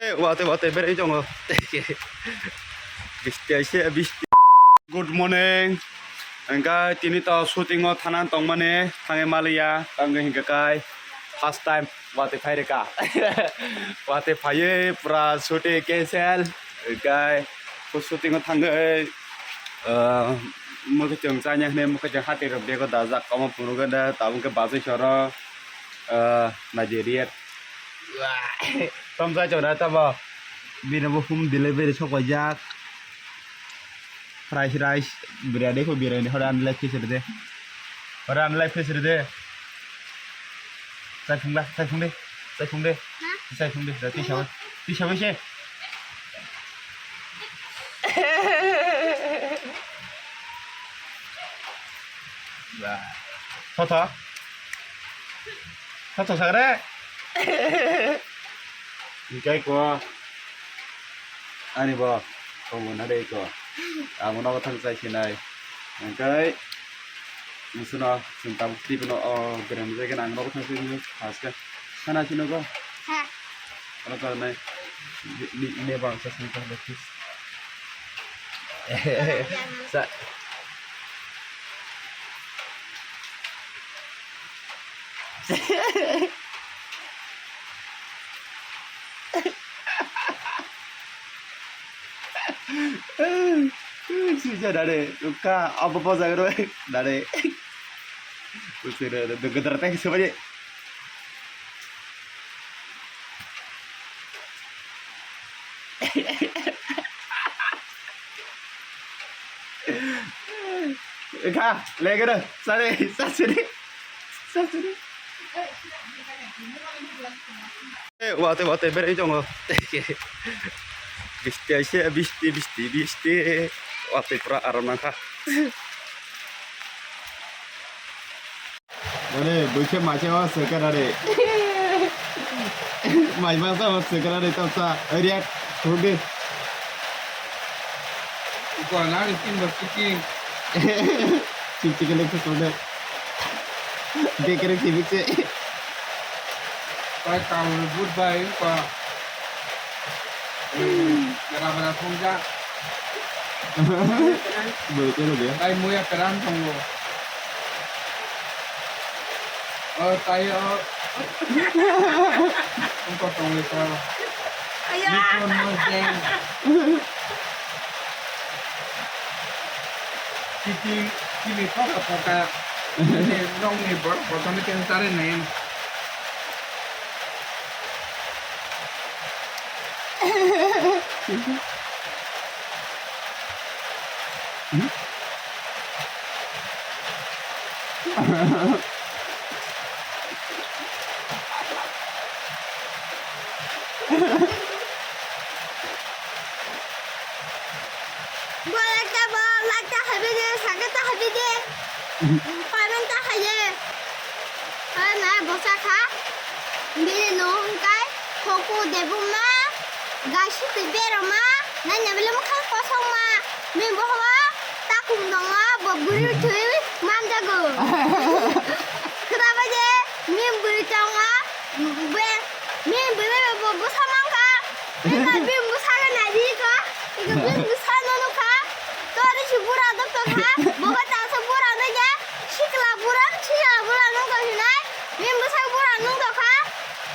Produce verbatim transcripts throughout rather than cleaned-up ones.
Eh, wate, wate, bereng tongo. Bisti aise, bisti. Good morning. Engka tini to shooting o thanan tongmani, thangwi maliya, tangwi hingka kai. First time wate phai reka. Wate phaiwi pura shooting cancel. Engkai shooting o thangwi, ah, mokhe chwng chanya hwnwi mokhe chwng hati rok bego dajak, omo phunukgwi da tabuk khe bachai soro, ah, Nigeria. Tom chai chwng na tamo bini bo home delivery sok paijak. Fried rice, biryani ko biryani hore ani life khe sirde. Hore ani life khe sirde. Chai phung da, chai phung de, chai phung de. Ha? Chai phung de, da tisa, tisa se. Ba. Thotho. Thotho sagre. Hikai ko. Ani bo. Tongo na de ko. Amo no thang chai sinai. Hikai. Musuno, sing tabuk tip no, o, berem jai gana ang no thang sini. Haske. Sana sino ko. Ha. Ano ka nai. Ni, ni, ne bang sa sini ka. Sa. Sisa dare, ka apa apa sagro dare. Usir gedar teh sebaje. Kha, legere, sare, sasiri, sasiri. Eh, wate, wate, bereng tongo. Bisti aise, bisti, bisti, bisti. Wate pura aram nangkha. Nani, buise maise o secretary. Mai masa o secretary tau sa, react, hudi. Gua nani timbo chicken. Chip chicken ekso sode. Dekere chip se. Pai kamu but bai pa. Bera bera thumjak. Boleh kena dia. Bai muya keran tongo. O tai o. Ungko tongwi ko. Aya. Niko mojeng. Titi, titi thoka thoka. Nokni borok kotorni khe chari nai. Bo ekta bo, like ta haibai de, subscribe ta haibai de, comment ta hai de. Hai na bosa kha. Bini no hwnkhe Khoku Debuma, Gaisitwi Beroma, nai na bele mwkhang kosongma, bini bohaba takhum tongo, bo bwrwi thwi manjago. Khwnabaide, bini bwrwi tongo, be, bini bwrwi bo bwsa mankha, bini bwsa nai di kha, iko bini bwsa no nukha, tori si bura doktor kha, boba tangsa bura nai ya, sikla bura, sikla bura nukha hinai, bini bwsa bura nukha,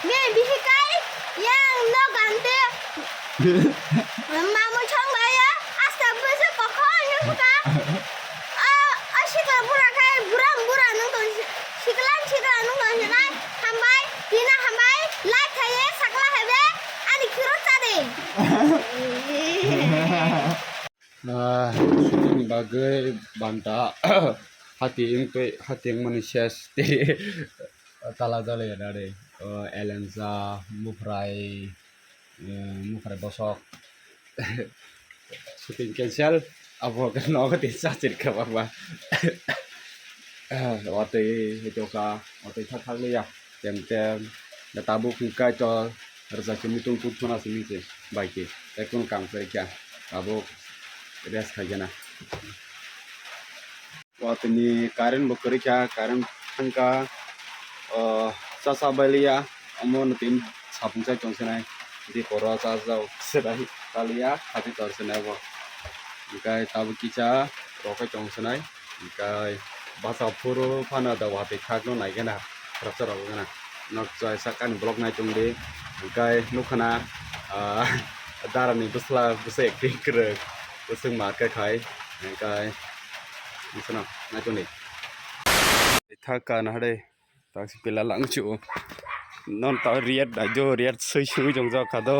bini bisi kai, yang no gante. Mamui chong bai ya, asta bwsa kokho nukha. A, a sikla bura khai, bura, bura nung tong, sikla, sikla nung tong sinai, hambai, tina hambai, like khai, sakla hai be, ani khiro cha de. Ah, shooting ni bagwi banta, hati wngtwi, hati wngmani ses tei tala jale ya dare. O, Elensa, Mufrai, eh, Mufrai bosok. Shooting cancel. Abo ke nogo tei sachir kha baba. Watwi hito kha, watwi thak thak liya. Tem tem. Da tabuk hwnkhe to rwchapni tung tung thuna simi se bai ke. Tei kunu kam kwrwi kha. Tabuk rest khai gana. Watwi ni current bo kwrwi kha, current thangkha, o, chacha bailiya, omo no tini sapung chai tong sinai. Di poro chajak serai talia hati tor sene bo. Hingkai tabuk kisa rokai tong senai. Hingkai basa phuru phano da watwi khakno naigena. Roksa rok gana. Nok chai sakani vlog nai tong di. Hingkai nukhana, ah, darani bwsla bwsa acting kwrwk. Bwswk ma khe khai. Hingkai bwsano nai tong di. Thaka na hade. Taksi pela lang chu. Non ta riat da jo riat sui sui jong jok kha do.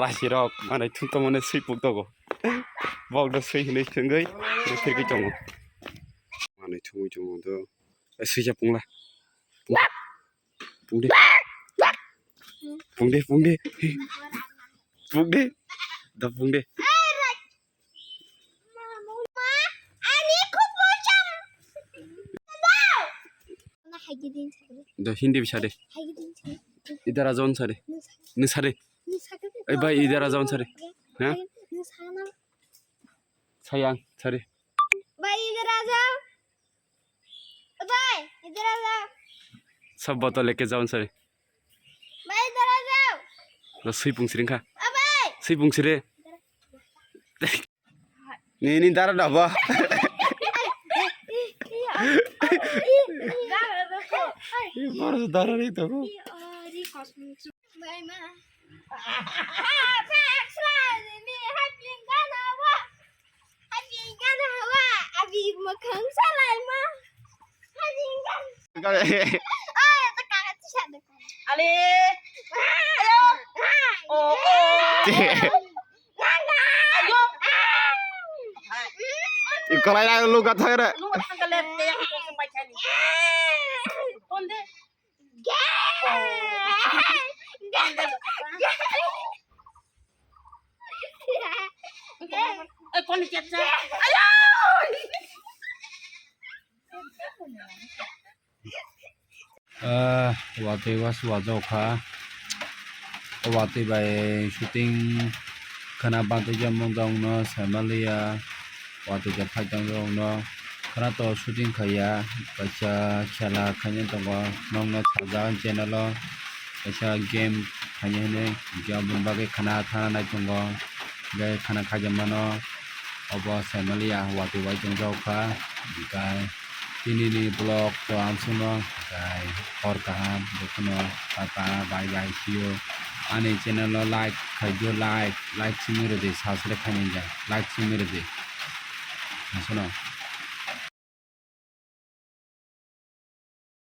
Rasi rok mane thun to mane sui puk togo. Bok do sui hinui thungui. Rithir ki tongo. Mane thungui tongo do. Sui ja pungla. Pung de. Pung de, pung de. Pung de. Da pung de. Ani khub mochang. Da Hindi bisa de. Idara jon sare. Nusare. Ei bai idara jon sare. Ha? Sayang sare. Bai idara jon. Bai idara jon. Sab botol leke jon sare. Bai idara jon. Lo sui pung siring kha. Bai. Sui pung sire. Nini dara daba. Baru dara ni to. Ale. Ayo. Oh, oh. Ayo. Ikolai na luka thai re. Lu thang kale te yang ko sumbai chani. Konde. Eh, kon ni kepsa. Ayo. Ah, watwi was wajok kha. O watwi bai shooting khwna bantwi jemon jongno saimaliya. Watwi ja phaitang jongno khwna to shooting khaiya. Kaisa khela khaina tongo. Nokno sajak channel o kaisa game khaina hinwi. Hwnkhe aboni bagwi khwna thana nai tongo. Hwnkhe khwna khaijak mano. Obo saimaliya watwi bai tongjak kha. Hwnkhe Tinini vlog to amsukno, hwnkhe hor kaham, jotono tata, bye bye, see you. Ani channel o like khaijo, like, like simi rwdi, subscribe khaini ja, like simi rwdi. Amsukno.